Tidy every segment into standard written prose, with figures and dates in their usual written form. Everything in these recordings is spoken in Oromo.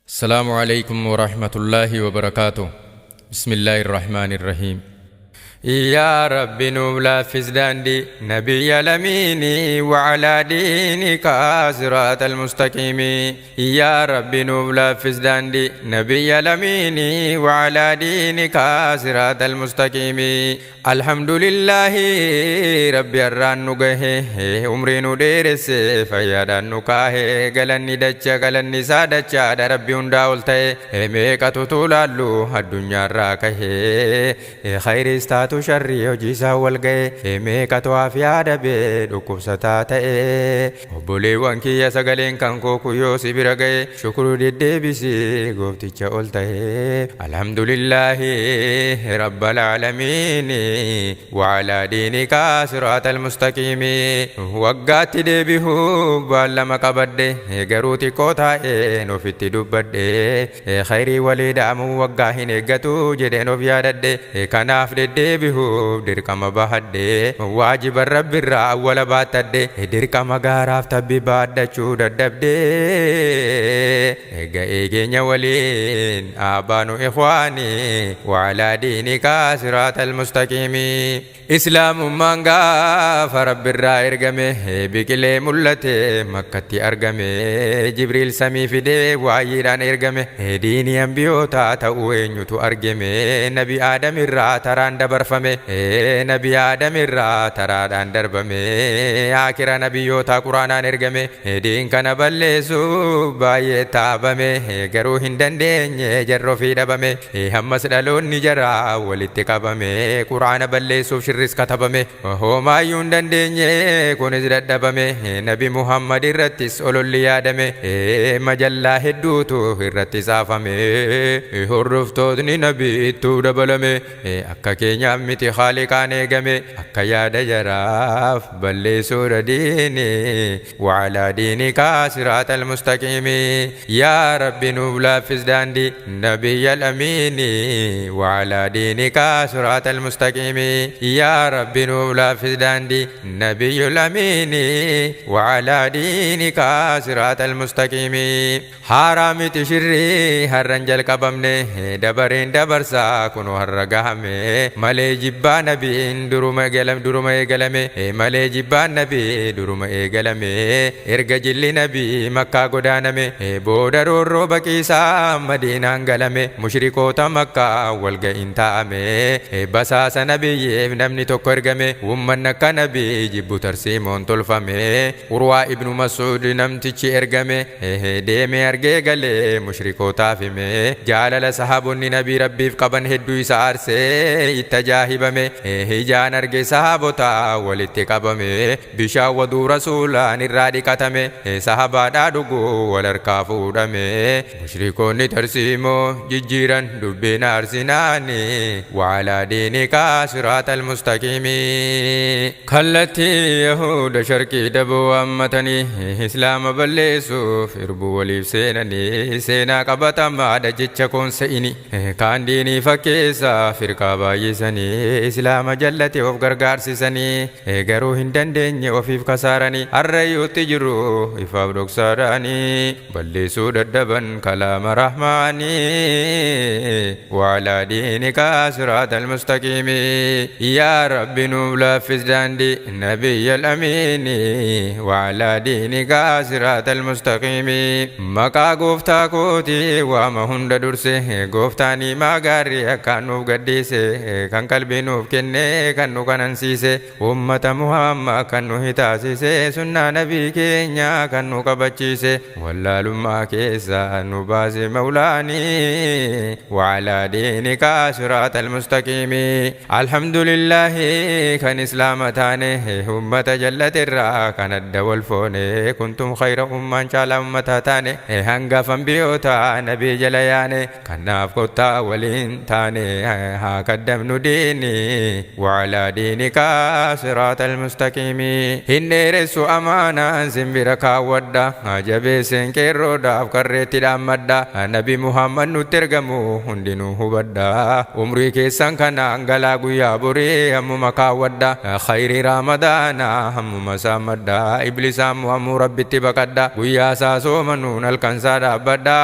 السلام عليكم ورحمة الله وبركاته. بسم الله الرحمن الرحيم. يا رب nuuf laaffis daandii نبي الأمين وعلى دينك صراط المستقيم. يا رب nuuf laaffis daandii نبي الأمين وعلى دينك صراط المستقيم. الحمد لله rabbi har'aan nu gahe, umrii nu dheeresse, fayyaadhaan nu kaahe. Galanni dacha, galanni isaa dachaadha, rabbi hundaa ol ta'e. Meeqatu tuulaallu addunyaarraa kahee, khayriis taatu sharrii hojii isaa wal ga'e. Meeqatu afiyaa dhabee dhukkubsataa ta'e. Obboleewwan kiyya, sagaleen kan koo kuyyoo si bira ga'e, shukruu deddeebisii goofticha ol ta'e. الحمد لله رب العالمين وعلى دينك صراط المستقيم. Waggaatti deebi'uu baallama qabadhe, garuu xiqqoo taa'een ofitti dubbadhe. Khayrii walii dhaamuu waggaa hin eeggatu jedheen of yaadadhe. Kanaaf deddeebi'uuf dirqama bahadhe, waajiba rabbirraa awwala baattadhe. Dirqama gaaraaf tabbi baadhachuu dadhabde. Ga'ee keenya waliin آبان إخواني وعلى دينك صراط المستقيم. Islaamummaan gaafa rabbirraa ergame biqilee mul'ate, Makkatti argame. Jibriil samii fidee waayyiidhaan ergame. Diinii ambiyootaa ta'uu eenyutu argame? Nabi Aadamirraa taraan dabarfame, Nabi Aadamirraa taraadhaan darbame. Akira nabiyyootaa Quraanaan ergame. Diin kana balleessu baay'ee taabame, garuu hin dandeenye, jarroo fi dhabame. Ammas dhaloonni jaraa walitti qabame, Quraana balleessuuf shirris katabame. Homaayyuu hin dandeenye, kunis dadhabame. Nabi Muhammad irrattis ololli yaadame, majallaa hedduutu irratti saafame. Hordoftootni nabi ittuu dabalame. Akka keenyaaf miti, haaliqaan eegame. Akka yaada jaraaf balleessuudha diini. وعلى دينك صراط المستقيم. يا ربي nuuf laaffis daandii نبي الأمين وعلى دينك صراط المستقيم. يا ربي nuuf laaffis daandii نبي الأمين وعلى دينك صراط المستقيم. Haaraa miti shirrii har'an jalqabamne, dabareen dabarsaa kunu har'a gahame malee. Jibbaa nabiin duruma duruma eegalame malee, jibbaan nabii duruma eegalame. Erga jilli nabii Makkaa godaaname booda, roorroo baqiisaa Madiinaan galame. Mushrikoota Makkaa walga'iin taa'ame, basaasa nabiyyeef namni tokko ergame. Ummanni akka nabii jibbu tarsiimoon tolfame. Urwaa ibnu Masuud namtichi ergame deeme, argee galee mushrikootaaf hime. Jaalala sahaabonni nabii rabbiif qaban hedduu isa aarsee itti ajaa'ibame. Ijaan arge sahaabota walitti qabame, bishaan waduu rasuulaan irraa dhiqatame, sahabaadhaa dhuguu wal harkaa fuudhame. Mushrikoonni tarsiimoo jijjiiran dubbiin aarsinaani. وعلى دينك صراط المستقيم. Kallattii yahuda sharqii daboo ammatanii islaama balleessuuf irbuu waliif seenanii, seenaa qabatamaadha jecha koonsa'ini. Kaan diinii fakkeessaa firqaa baay'isanii islaama jallate of gargaarsisanii, garuu hin dandeenye, ofiif kasaaranii. Harrayyuutti jiru ifaaf dhoksaadhaanii balleessuu dadhaban kalaama rahmaanii. وعلى دينك صراط المستقيم. يا رب nuuf laaffis daandii نبي الأمين وعلى دينك صراط المستقيم. Maqaa gooftaa kootii waama hunda durse, gooftaan himaa gaarii akkaan nuuf gadhiise, kan qalbii nuuf kenne, kan nu kanansiise, ummata Muhammad kan nu hitaasise, sunnaa nabii keenya kan nu kabachiise, wallaalummaa keessa nu baase mawlaanii. وعلى دينك صراط المستقيم. الحمد لله kan islaama taane, ummata jallatirraa kan adda wal foone. كنتم خير أمة caalaa ummata taane, hangafa biyyoota nabii jala yaane. Kanaaf kottaa waliin taane haa kaddamnu diini. وعلى دينك صراط المستقيم. Hin dheeressu, amaanaan simbira kaawwadha, jabeesseen qeerroodhaaf qarree. Qarreetti dhaammadha. Nabi Muhammad nutti ergamu hundinuu hubadha. Umrii keessan kanaan galaa guyyaa borii hammuma kaawwadha. Khayrii Ramadaana hammuma saammadha. Iblisaa muhammuu Rabbitti baqadha. Guyyaa isaa soomanuun halkan isaa dhaabbadha.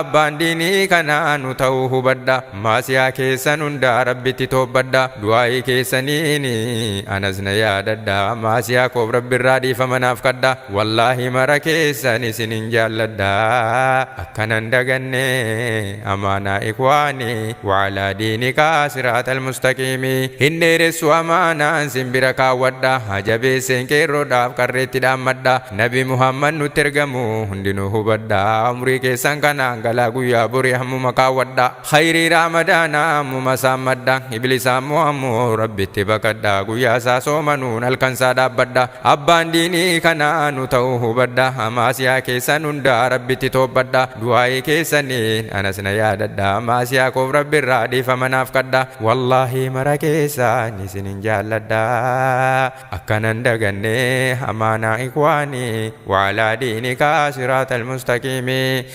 Abbaan diinii kanaa nu ta'uu hubadha. Maasiyaa keessan hundaa Rabbitti toobbadha. Du'aa'ii keessaniin anas na yaadadha. Maasiyaa koof Rabbirraa dhiifama naaf kadha. Wallaahi mara keessan isinin jaalladha. Akkanan daganne amaanaa ikwaanii وعلى دينك صراط المستقيم. Hin dheeressu, amaanaan simbira kaawwadha. Jabeesseen qeerroodhaaf qarreetti dhaammadha. Nabi Muhammad nutti ergamu hundinuu hubadha. Umrii keessan kanaan galaa guyyaa borii hammuma kaawwadha. Khayrii Ramadaana hammuma saammadha. Iblisaa ammoo Rabbitti baqadha. Guyyaa isaa soomanuun halkan isaa dhaabbadha. Abbaan diinii kanaa nu ta'uu hubadha. Maasiyaa keessan hundaa Rabbitti toobbadha. Du'aa'ii keessaniin anas na yaadadha. Maasiyaa koof Rabbirraa dhiifama naaf kadha. Wallaahi mara keessan isinin jaalladha. Akkanan daganne amaanaa ikwaanii وعلى دينك صراط المستقيم.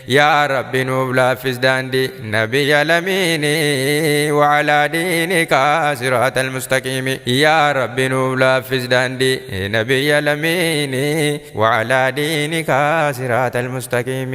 Yaa Rabbi, nuuf laaffis daandii nabiyya lamiini وعلى دينك صراط المستقيم. Yaa Rabbi, nuuf laaffis daandii nabiyya lamiini وعلى دينك صراط المستقيم.